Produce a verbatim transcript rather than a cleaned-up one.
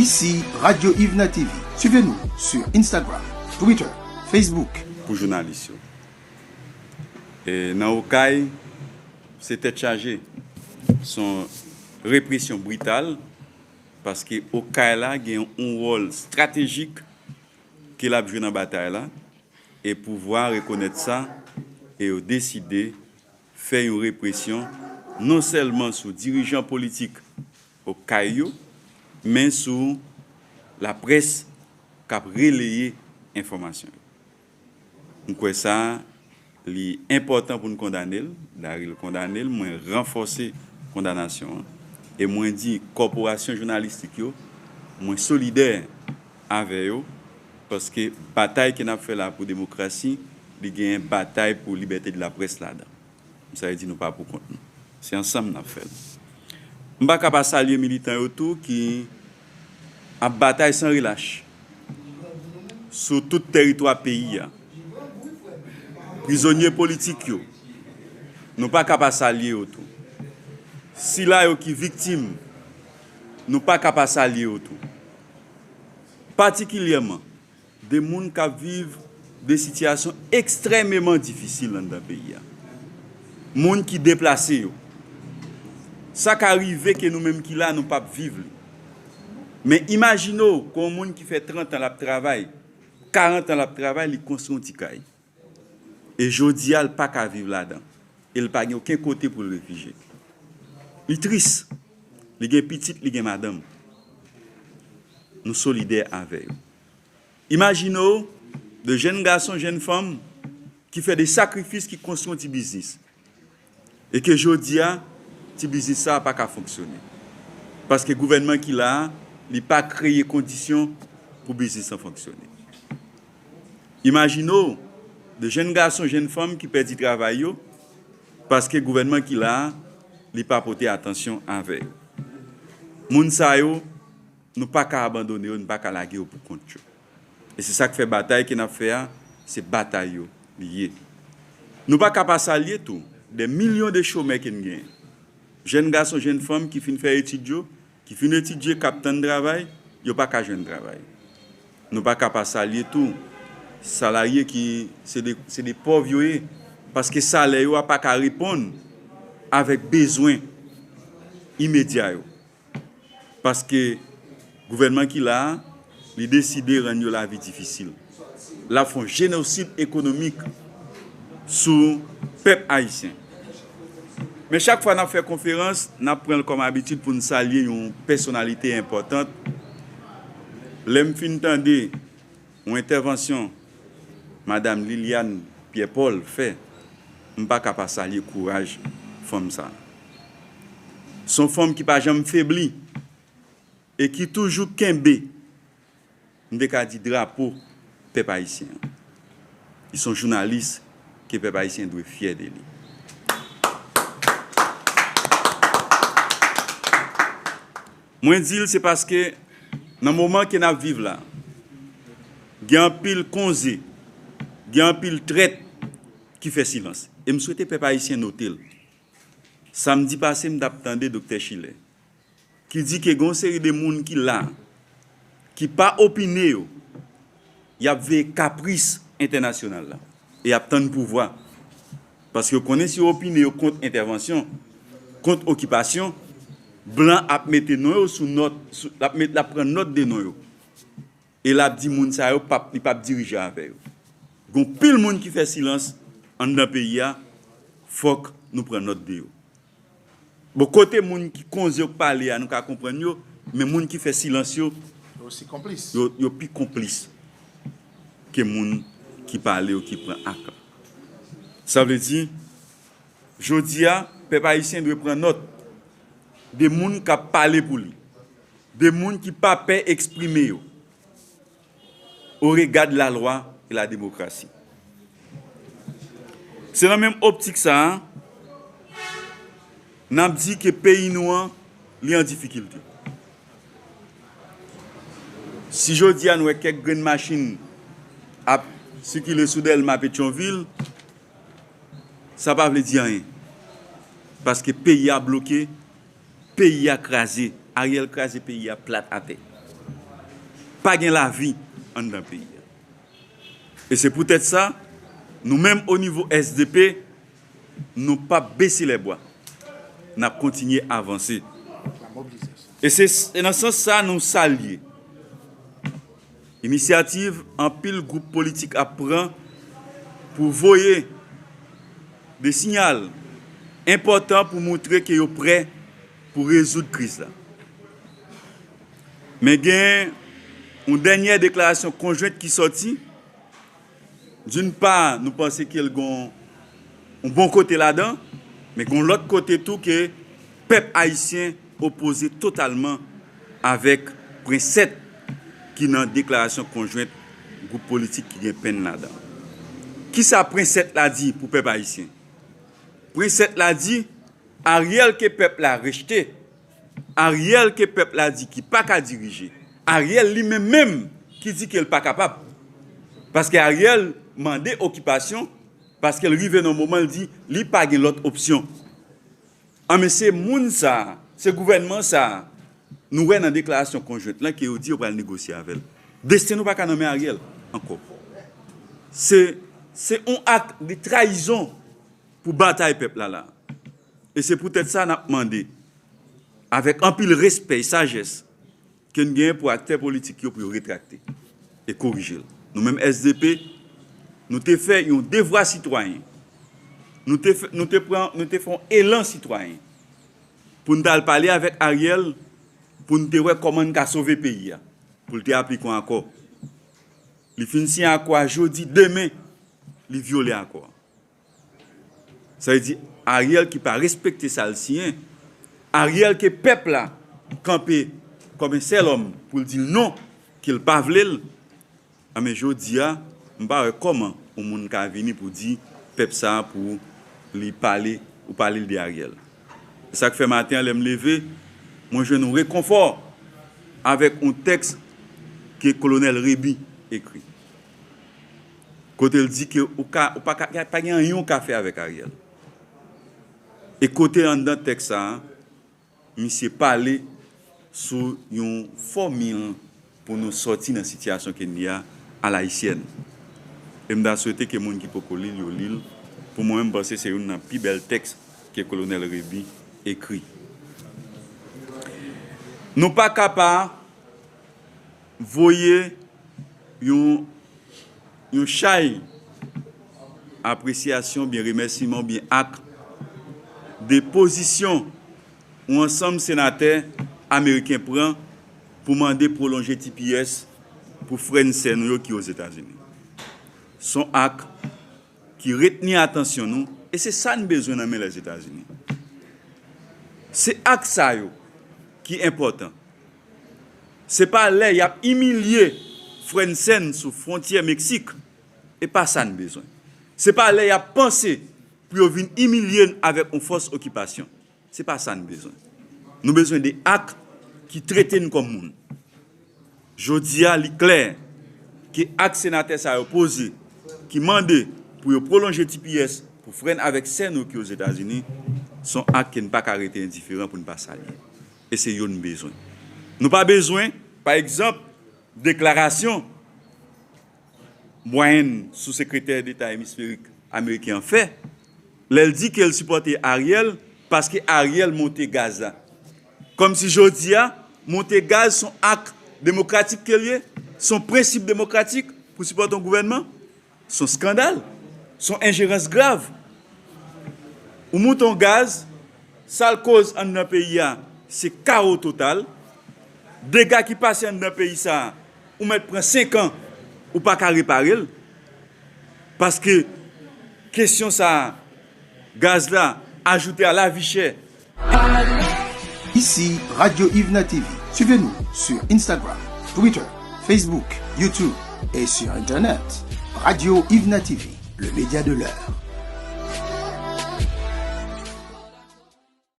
Ici Radio Yvena T V. Suivez-nous sur Instagram, Twitter, Facebook. Pou jounalis yo. E nan Okay, se tèt chaje. Se yon represyon brital, paske Okay la gen yon wòl estratejik ke l ap jwe nan batay la, e pouvwa rekonèt sa, e yo deside fè yon represyon non sèlman sou dirijan politik Okay yo, men sou laprès k ap releye enfòmasyon yo. M kwè sa, li enpòtan pou n kondane l. Daryl kondane l, mwen ranfòse kondanasyon an. E mwen di kòporasyon jounalistik yo, mwen solidè avè yo, paske batay ke n ap fè la pou demokrasi, li genyen batay pou libète de laprès ladan. Sa vle di nou pa pou kont nou. Se ansanm n ap fè l. M pa ka pa salye militan yo tou ki ap batay san relach sou tout tèritwa peyi a. Prizonye politik yo, nou pa ka pa salye yo tou. Sila yo ki viktim, nou pa ka pa salye yo tou. Patikilyèman, de moun k ap viv de sitiyasyon ekstrèmeman difisil anndan peyi a. Moun ki deplase yo. Sa ka rive ke nou menm ki la, nou p ap viv li. Men imajine w kon yon moun ki fè trant an l ap travay, karant an l ap travay, li konstwi yon ti kay. E jodi a, l pa ka viv ladan. E l pa gen okenn kote pou l refijye. Li tris. Li gen pitit, li gen madanm. Nou solidè avè yo. Imajine w de jèn gason, jèn fanm ki fè de sakrifis, ki konstwi yon ti biznis. E ke jodi a, ti biznis sa a pa ka fonksyone. Paske gouvènman ki la a, li pa kreye kondisyon pou biznis lan fonksyone. Imajine w de jèn gason, jèn fanm ki pèdi travay yo, paske gouvènman ki la a, li pa pote atansyon avè yo. Moun sa yo, nou pa ka abandone yo, nou pa ka lage yo pou kont yo. E se sa k fè batay ke n ap fè a, se batay yo li ye. Nou pa ka pa salye tou de milyon de chomè ke n genyen. Jèn gason, jèn fanm ki fin fè etid yo, ki fin etidye, k ap tann travay, yo pa ka jwenn travay. Nou pa ka pa salye tou salarye ki se de, se de pòv yo ye, paske salè yo a pa ka reponn avèk bezwen imedya yo. Paske gouvènman ki la a, li deside rann yo lavi difisil. L ap fè yon jenosid ekonomik sou pèp ayisyen. Men chak fwa n ap fè konferans, n ap pran l kòm abitid pou n salye yon pèsonalite enpòtan. Lè m fin tande yon entèvansyon Madam Liliane Pierre Paul fè, m pa ka pa salye kouraj fanm sa a. Se yon fanm ki pa janm febli e ki toujou kenbe, m te ka di, drapo pèp ayisyen an. Li se yon jounalis ke pèp ayisyen dwe fyè de li. Mwen di l se paske nan moman ke n ap viv la, gen anpil konze, gen anpil trèt ki fè silans. E m swete pèp ayisyen note l. Samdi pase, m t ap tande Doktè Schiller ki di ke gen yon seri de moun ki la, ki pa opine yo, y ap veye kapris entènasyonal la. E y ap tann pouvwa. Paske yo konnen si yo opine yo kont entèvansyon, kont okipasyon, blan ap mete non yo sou nòt, sou, l ap met, l ap pran nòt de non yo. E l ap di moun sa yo p ap, li p ap dirije avè yo. Gon pil moun ki fè silans anndan peyi a, fòk nou pran nòt de yo. Bon, kote moun ki konze yo k pale a, nou ka konprann yo, men moun ki fè silans yo, Yo osi konplis. yo, yo pi konplis ke moun ki pale yo, ki pran ak la. Sa vle di, jodi a, pèp ayisyen dwe pran nòt de moun k ap pale pou li, de moun ki pa pè eksprime yo, au regard de la loi et la démocratie. Se nan menm optik sa a, n ap di ke peyi nou an, li an difikilte. Si jodi a nou wè kèk grenn machin ap sikile sou Dèlma, Petyonvil, sa pa vle di anyen. Paske peyi a bloke, peyi a kraze. Ariel kraze peyi a plat atè. pa gen lavi anndan peyi a. E se poutèt sa, nou menm o nivo S D P, nou p ap bese lèbwa. N ap kontinye avanse. E se, se nan sans sa nou salye inisyativ anpil gwoup politik ap pran pou voye de siyal enpòtan pou montre ke yo prè pou rezoud kriz la. Men gen yon dènyè deklarasyon konjwent ki sòti. D'une part, nou panse ke l gen yon bon kote ladan, men gen yon lòt kote tou ke pèp ayisyen opoze totalman avèk pwen sèt ki nan deklarasyon konjwent gwoup politik ki gen Penn ladan. Kisa pwen sèt la di pou pèp ayisyen? Pwen sèt la di, Ariel ke pèp la rejte, Ariel ke pèp la di ki pa ka dirije, Ariel li menm menm ki di ke l pa kapab. Paske Ariel mande okipasyon, paske l rive nan moman l di li pa gen lòt opsyon. An men se moun sa a, se gouvènman sa a, nou wè nan deklarasyon konjwent lan ke yo di yo pral negosye avè l. Desten nou pa ka nan men Ariel ankò. Se, se yon ak de trayizon pou batay pèp la la. E se poutèt sa n ap mande, avèk anpil respè e sajès ke n genyen pou aktè politik yo, pou yo retrakte e korije l. Nou menm S D P, nou te fè yon devwa sitwayen. Nou te fè, nou te pran, nou te fè yon elan sitwayen pou n t al pale avèk Ariel, pou n te wè kòman n ka sove peyi a, pou l te aplike yon akò. Li fin siyen akò a jodi, demen, li vyole akò a. Sa vle di, Ariel ki pa respekte sa l siyen, Ariel ke pèp la kanpe kòm yon sèl òm pou l di l non, ke l pa vle l, anben jodi a, m pa wè kòman yon moun ka vini pou di pèp sa a pou li pale, ou pale l de Ariel. Se sa k fè maten an, lè m leve, mwen jwenn yon rekonfò avèk yon tèks ke Kolonèl Réby ekri. Kote l di ke ou ka, ou pa ka, pa gen anyen ou ka fè avèk Ariel. E kote anndan tèks sa a, misye pale sou yon fòmil pou nou sòti nan sitiyasyon ke n ye a, alayisyèn. E m ta swete ke moun ki poko li l, yo li l. Pou mwen, m panse se youn nan pi bèl tèks ke Kolonèl Réby ekri. Nou pa ka pa voye yon, yon chay apresyasyon, oubyen remèsiman, oubyen ak de pozisyon yon ansanm senatè ameriken pran pou mande pwolonje T P S pou frè n sè nou yo ki Ozetazini. Se yon ak ki retni atansyon nou, e se sa n bezwen nan men Lèzetazini. Se ak sa yo ki enpòtan. Se pa lè y ap imilye frè n sè n sou fwontyè Meksik, e pa sa n bezwen. Se pa lè y ap panse pou yo vin imilye n avèk yon fòs okipasyon. Se pa sa n bezwen. Nou bezwen de ak ki trete n kòm moun. Jodi a, li klè ke ak senatè sa yo poze, ki mande pou yo pwolonje T P S pou frè n avèk sè nou ki Ozetazini, se yon ak ke n pa ka rete endiferan pou n pa salye. E se yo n bezwen. Nou pa bezwen, pa egzanp, deklarasyon Bryan, sou sekretè deta emisferik ameriken an, fè, lè l di ke l sipòte Ariel paske Ariel monte gaz la. Kòmsi jodi a, monte gaz se yon ak demokratik ke l ye, se yon prensip demokratik pou sipòte yon gouvènman. Se yon eskandal, se yon enjerans grav. Ou monte yon gaz, sa l koz anndan peyi a, se kawo total. Dega ki pase anndan peyi sa a, ou mèt pran senk an, ou pa ka repare l. Paske kesyon sa a, gaz la, ajoute a lavi chè. Ici Radio Yvna T V. Suivez-nous sur Instagram, Twitter, Facebook, YouTube et sur Internet. Radio Yvna T V, le média de l'heure.